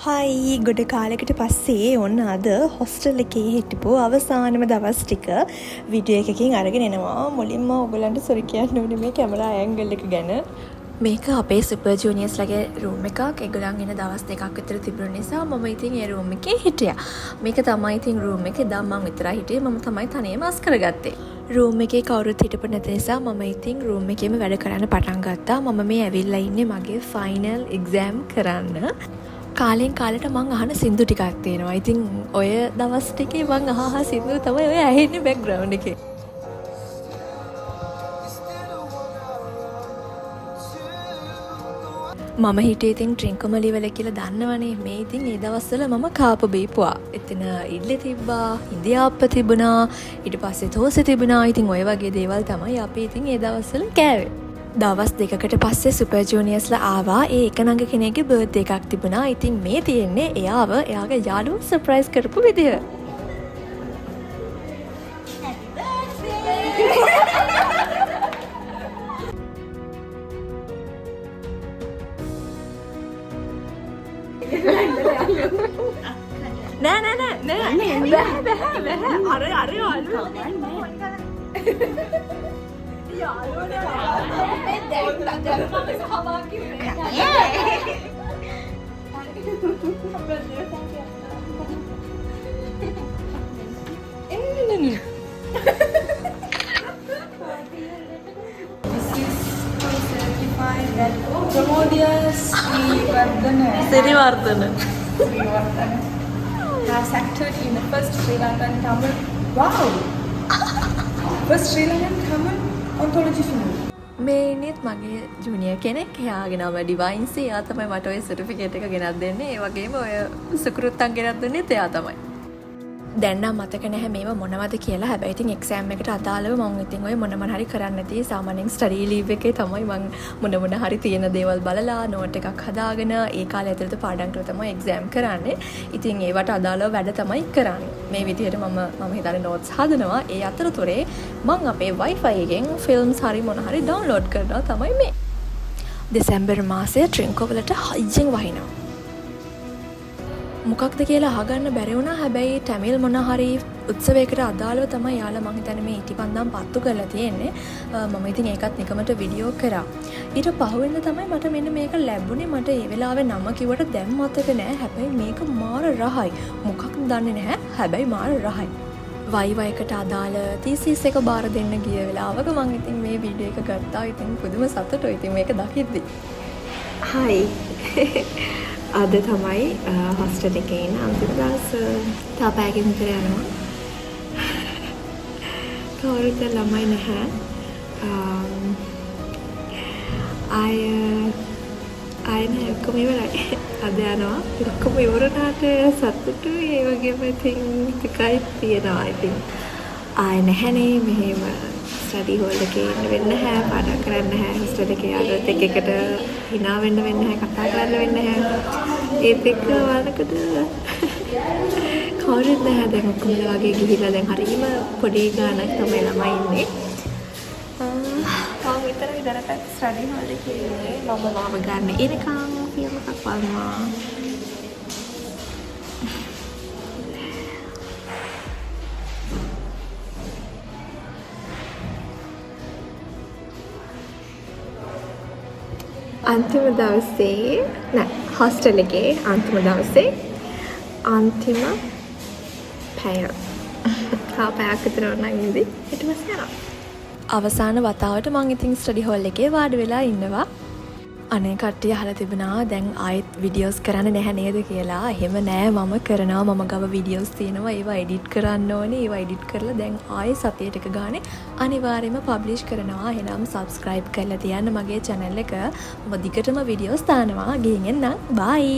හයි, ගොඩ කාලෙකට පස්සේ ඔන්න අද හොස්ටල් එකේ හිටපු අවසානම දවස් ටික වීඩියෝ එකකින් අරගෙන එනවා. මුලින්ම ඔයගොල්ලන්ට සොරි කියන්න ඕනේ මේ කැමරා ඇන්ගල් එක ගැන. මේක අපේ සුපර් ජූනියර්ස්ලගේ රූම් එකක්. ඒගොල්ලන් එන දවස් 2ක් විතර තිබුණ නිසා මම ඉතින් ඒ රූම් එකේ හිටියා. මේක තමයි ඉතින් රූම් එක. එදා මං විතරයි හිටියේ. මම තමයි තනියම අස් කරගත්තේ. රූම් එකේ කවුරුත් හිටපු නැති නිසා මම ඉතින් රූම් එකේම වැඩ කරන්න පටන් ගත්තා. මම මේ ඇවිල්ලා ඉන්නේ මගේ ෆයිනල් එක්සෑම් කරන්න. කාලෙන් කාලෙට මං අහන සින්දු ටිකක් තියෙනවා. ඉතින් ඔය දවස් ටිකේ මං අහ අහ සින්දු තමයි ඔය ඇහෙන්නේ බැක්ග්‍රවුන්ඩ් එකේ. මම හිටියේ ඉතින් ට්‍රින්කොමලි වල කියලා දන්නවනේ. මේ ඉතින් ඒ දවස්වල මම කාපු බීපුවා. එතන ඉඩ්ලි තිබ්බා, ඉඳිආප්ප තිබුණා, ඊට පස්සේ තෝසෙ තිබුණා. ඉතින් ඔය වගේ දේවල් තමයි අපි ඉතින් ඒ දවස්වල කෑවේ. දවස් 2කට පස්සේ සුපර් ජූනියර්ස්ලා ආවා. ඒ එක නංගි කෙනෙක්ගේ බර්ත්ඩේ එකක් තිබුණා. ඉතින් මේ තියෙන්නේ එයාව එයාගේ යාළුවෝ සර්ප්‍රයිස් කරපු විදිහ. නෑ නෑ නෑ නෑ, බැහැ බැහැ බැහැ. අර අර යාළුවෝ යාළුවෝ දැන් දැන් මම සහභාගී වුණේ. This is to certify that Pramodya Srivardhana Siriwardena Srivardhana has acted in the first Sri Lankan Tamil, wow, first Sri Lankan Tamil anthology film. මේ ඉන්නෙත් මගේ ජූනියර් කෙනෙක්. එයාගේ නම ඩිවයින්සි. එයා තමයි මට ඔය සර්ටිෆිකේට් එක ගෙනත් දෙන්නේ. ඒ වගේම ඔය සුකුරුත්තන් ගෙනත් දුන්නෙත් එයා තමයි. දැන් නම් මතක නැහැ මේවා මොනවද කියලා. හැබැයි ඉතින් එක්සෑම් එකට අදාළව මං ඉතින් ඔය මොන මොන හරි කරන්න නැති සාමාන්‍යයෙන් ස්ටඩි ලීව් එකේ තමයි මං මොන මොන හරි තියෙන දේවල් බලලා නෝට් එකක් හදාගෙන ඒ කාලය ඇතුළත පාඩම් කරලා තමයි එක්සෑම් කරන්නේ. ඉතින් ඒවට අදාළව වැඩ තමයි කරන්නේ. මේ විදිහට මම මම හිතන්නේ නෝට්ස් හදනවා. ඒ අතරතුරේ මං අපේ Wi-Fi එකෙන් ෆිල්ම්ස් හරි මොන හරි ඩවුන්ලෝඩ් කරනවා තමයි මේ. දෙසැම්බර් මාසය ට්‍රින්කෝ වලට හයියෙන් වහිනවා. මොකක්ද කියලා අහගන්න බැරි වුණා. හැබැයි ටැමිල් මොන හරි උත්සවයකට අදාළව තමයි යාලා මං හිතන්නේ මේ ඉටිපන්දම් පත්තු කරලා තියෙන්නේ. මම ඉතින් ඒකත් නිකමට වීඩියෝ කරා. ඊට පහුවෙන්ද තමයි මට මෙන්න මේක ලැබුණේ. මට ඒ වෙලාවේ නම කිව්වට දැන් මතක නෑ. හැබැයි මේක මාර රහයි. මොකක්ද දන්නේ නැහැ. හැබැයි මාර රහයි. වයිවා එකට අදාළ තීසිස් එක බාර දෙන්න ගිය වෙලාවක මං ඉතින් මේ වීඩියෝ එක ගත්තා. ඉතින් පුදුම සතුටුයි ඉතින් මේක දකිද්දි. හයි. අද තමයි හොස්ටල් එකේ ඉන්න අන්තිම දවස. තව පැයකින් විතර යනවා. කවුරුත් දැන් ළමයි නැහැ. ආය ආය නෑ, ඔක්කොම ඉවරයි. අද යනවා. ඔක්කොම ඉවර වුණාට සතුටුයි, ඒ වගේම ඉතින් ටිකයි තියෙනවා ඉතින්. ආය නැහැනේ, මෙහෙම ස්ටඩි හෝල් එකේ ඉන්න වෙන්නේ නැහැ, පාඩම් කරන්න නැහැ, හොස්ටල් එකේ යාළුවොත් එක්ක එකට හිනා වෙන්න වෙන්නේ නැහැ, කතා කරන්න වෙන්නේ නැහැ. ඒත් එක්ක බලනකොට කවුරුත් නැහැ දැන්, ඔක්කොම වගේ ගිහිල්ලා දැන් හරිම පොඩි ගානක් තමයි ළමයි ඉන්නේ. මම විතරයි දැනටත් ස්ටඩි හෝල් එකේ ඉන්නේ. මම මාව ගන්න එනකන් ෆිල්ම් එකක් බලනවා. අන්තිම දවසේ නෑ, හොස්ටල් එකේ අන්තිම දවසේ අන්තිම පැය. තව පැයක් විතර ඕනනම් ඉඳි, ඊට පස්සේ යනවා. අවසාන වතාවට මං ඉතින් ස්ටඩි හෝල් එකේ වාඩි වෙලා ඉන්නවා. අනේ කට්ටිය අහලා තිබුණා දැන් ආයෙත් වීඩියෝස් කරන්න නැහැ නේද කියලා. එහෙම නෑ, මම කරනවා. මම ගාව වීඩියෝස් තියෙනවා. ඒවා එඩිට් කරන්න ඕනේ. ඒවා එඩිට් කරලා දැන් ආයෙ සතියට එක ගානේ අනිවාර්යයෙන්ම පබ්ලිෂ් කරනවා. එහෙනම් සබ්ස්ක්‍රයිබ් කරලා තියන්න මගේ චැනල් එක. මම දිගටම වීඩියෝස් දානවා. ගිහින් එන්නම්. බයි.